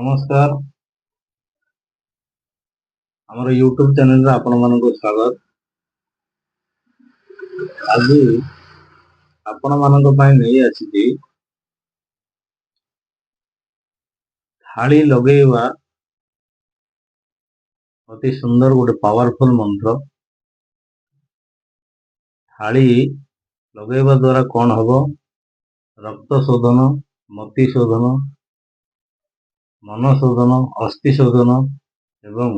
ନମସ୍କାର, ଆମର ୟୁଟ୍ୟୁବ ଚ୍ୟାନେଲରେ ଆପଣମାନଙ୍କୁ ସ୍ୱାଗତ। ଆଜି ଆପଣମାନଙ୍କ ପାଇଁ ନେଇ ଆସିଛି ଥାଳି ଲଗେଇବା ଅତି ସୁନ୍ଦର ଗୋଟେ ପାୱାରଫୁଲ ମନ୍ତ୍ର। ଥାଳି ଲଗେଇବା ଦ୍ୱାରା କଣ ହବ? ରକ୍ତ ଶୋଧନ, ମତି ଶୋଧନ, ମନ ଶୋଧନ, ଅସ୍ଥି ଶୋଧନ ଏବଂ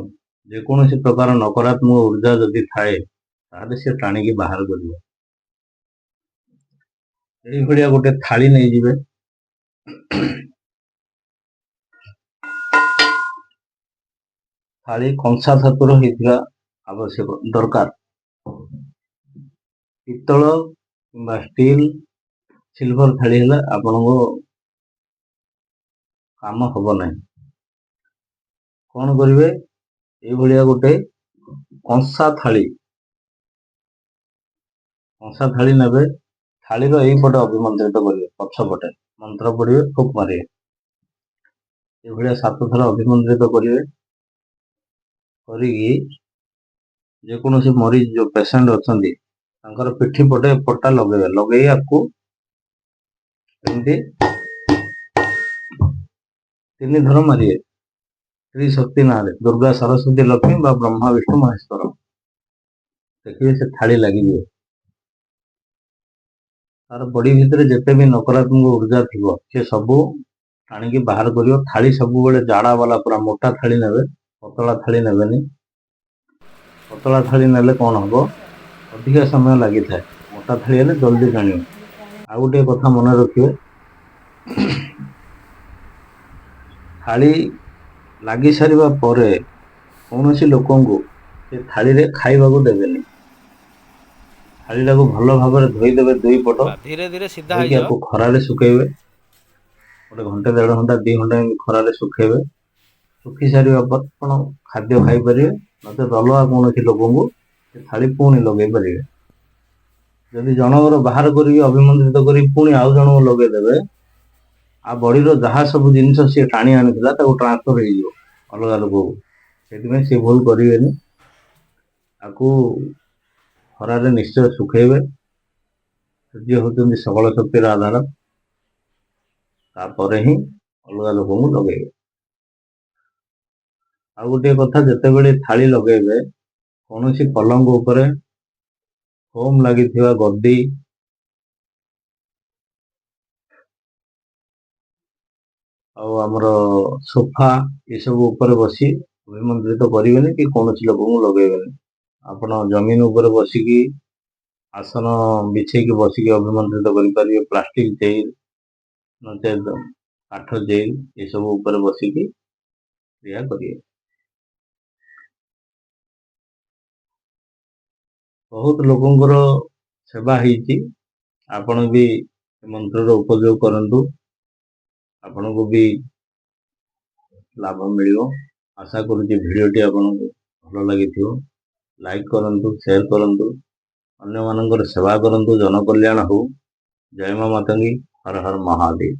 ଯେକୌଣସି ପ୍ରକାର ନକାରାତ୍ମକ ଉର୍ଜା ଯଦି ଥାଏ ତାହେଲେ ସେ ଟାଣିକି ବାହାର କରିବ। ଏଇଭଳିଆ ଗୋଟେ ଥାଳି ନେଇଯିବେ। ଥାଳି କଂସା ଧାତୁର ହେଇଥିବା ଆବଶ୍ୟକ ଦରକାର। ପିତ୍ତଳ କିମ୍ବା ଷ୍ଟିଲ, ସିଲଭର ଥାଳି ହେଲେ ଆପଣଙ୍କ କାମ ହବ ନାହିଁ। କଣ କରିବେ? ଏଇଭଳିଆ ଗୋଟେ କଂସା ଥାଳି, କଂସା ଥାଳି ନେବେ। ଥାଳିର ଏଇପଟେ ଅଭିମନ୍ତ୍ରିତ କରିବେ, ପଛପଟେ ମନ୍ତ୍ର ପଢିବେ, ଫୁକ୍ ମାରିବେ। ଏଇଭଳିଆ 7 ଥର ଅଭିମନ୍ତ୍ରିତ କରିବେ। କରିକି ଯେକୌଣସି ମରିଜ ଯୋଉ ପେସେଣ୍ଟ ଅଛନ୍ତି ତାଙ୍କର ପିଠି ପଟେ ପଟା ଲଗେଇବେ। ଲଗେଇ ଆକୁ ଏମିତି 3 ଥର ମାରିବେ ତ୍ରିଶକ୍ତି ନାଁରେ, ଦୁର୍ଗା, ସରସ୍ୱତୀ, ଲକ୍ଷ୍ମୀ ବା ବ୍ରହ୍ମା, ବିଷ୍ଣୁ, ମହେଶ୍ୱର। ଦେଖିବେ ସେ ଥାଳି ଲାଗିଯିବ। ତାର ବଡି ଭିତରେ ଯେତେ ବି ନକାରାତ୍ମକ ଉର୍ଜା ଥିବ ସେ ସବୁ ଟାଣିକି ବାହାର କରିବ। ଥାଳି ସବୁବେଳେ ଜାଡା ବାଲା ପୁରା ମୋଟା ଥାଳି ନେବେ, ପତଳା ଥାଳି ନେବେନି। ପତଳା ଥାଳି ନେଲେ କଣ ହବ, ଅଧିକା ସମୟ ଲାଗିଥାଏ। ମୋଟା ଥାଳି ହେଲେ ଜଲ୍ଦି ଟାଣିବ। ଆଉ ଗୋଟିଏ କଥା ମନେ ରଖିବେ, ଥାଳି ଲାଗି ସାରିବା ପରେ କୌଣସି ଲୋକଙ୍କୁ ସେ ଥାଳିରେ ଖାଇବାକୁ ଦେବେନି। ଥାଳିଟାକୁ ଭଲ ଭାବରେ ଧୋଇଦେବେ ଦୁଇ ପଟ, ଧୀରେ ଧୀରେ ସିଧା ଧୋଇକି ହେଇଯିବ। ଆକୁ ଖରାରେ ଶୁଖେଇବେ। ଗୋଟେ ଘଣ୍ଟେ, ଦେଢ ଘଣ୍ଟା, 2 ଘଣ୍ଟା ଏମିତି ଖରାରେ ଶୁଖେଇବେ। ଶୁଖି ସାରିବା ପରେ ଆପଣ ଖାଦ୍ୟ ଖାଇପାରିବେ, ନଚେତ ଅଲଗା କୌଣସି ଲୋକଙ୍କୁ ସେ ଥାଳି ପୁଣି ଲଗେଇ ପାରିବେ। ଯଦି ଜଣଙ୍କର ବାହାର କରିକି ଅଭିମନ୍ତ୍ରିତ କରି ପୁଣି ଆଉ ଜଣଙ୍କୁ ଲଗେଇଦେବେ, ଆଉ ବଡିର ଯାହା ସବୁ ଜିନିଷ ସିଏ ଟାଣି ଆଣିଥିଲା ତାକୁ ଟ୍ରାନ୍ସଫର ହେଇଯିବ ଅଲଗା ଲୋକକୁ। ସେଥିପାଇଁ ସିଏ ଭୁଲ କରିବେନି। ଆକୁ ଖରାରେ ନିଶ୍ଚୟ ଶୁଖେଇବେ। ସୂର୍ଯ୍ୟ ହଉଛନ୍ତି ସକଳ ଶକ୍ତିର ଆଧାର। ତାପରେ ହିଁ ଅଲଗା ଲୋକଙ୍କୁ ଲଗେଇବେ। ଆଉ ଗୋଟିଏ କଥା, ଯେତେବେଳେ ଥାଳି ଲଗେଇବେ କୌଣସି ପଲଙ୍କ ଉପରେ ଫୋମ ଲାଗିଥିବା ଗଦି, ଆଉ ଆମର ସୋଫା, ଏସବୁ ଉପରେ ବସି ଅଭିମନ୍ତ୍ରିତ କରିବେନି କି କୌଣସି ଲୋକଙ୍କୁ ଲଗେଇବେନି। ଆପଣ ଜମିନ ଉପରେ ବସିକି ଆସନ ବିଛେଇକି ବସିକି ଅଭିମନ୍ତ୍ରିତ କରିପାରିବେ। ପ୍ଲାଷ୍ଟିକ ଚେୟାର, ନଚେତ କାଠ ଚେୟାର, ଏସବୁ ଉପରେ ବସିକି କ୍ରିୟା କରିବେ। ବହୁତ ଲୋକଙ୍କର ସେବା ହେଇଛି। ଆପଣ ବି ମନ୍ତ୍ରର ଉପଯୋଗ କରନ୍ତୁ, ଆପଣଙ୍କୁ ବି ଲାଭ ମିଳିବ। ଆଶା କରୁଛି ଭିଡ଼ିଓଟି ଆପଣଙ୍କୁ ଭଲ ଲାଗିଥିବ। ଲାଇକ୍ କରନ୍ତୁ, ସେୟାର କରନ୍ତୁ, ଅନ୍ୟମାନଙ୍କର ସେବା କରନ୍ତୁ, ଜନକଲ୍ୟାଣ ହଉ। ଜୟ ମା ମାତଙ୍ଗୀ, ହର ହର ମହାଦେବ।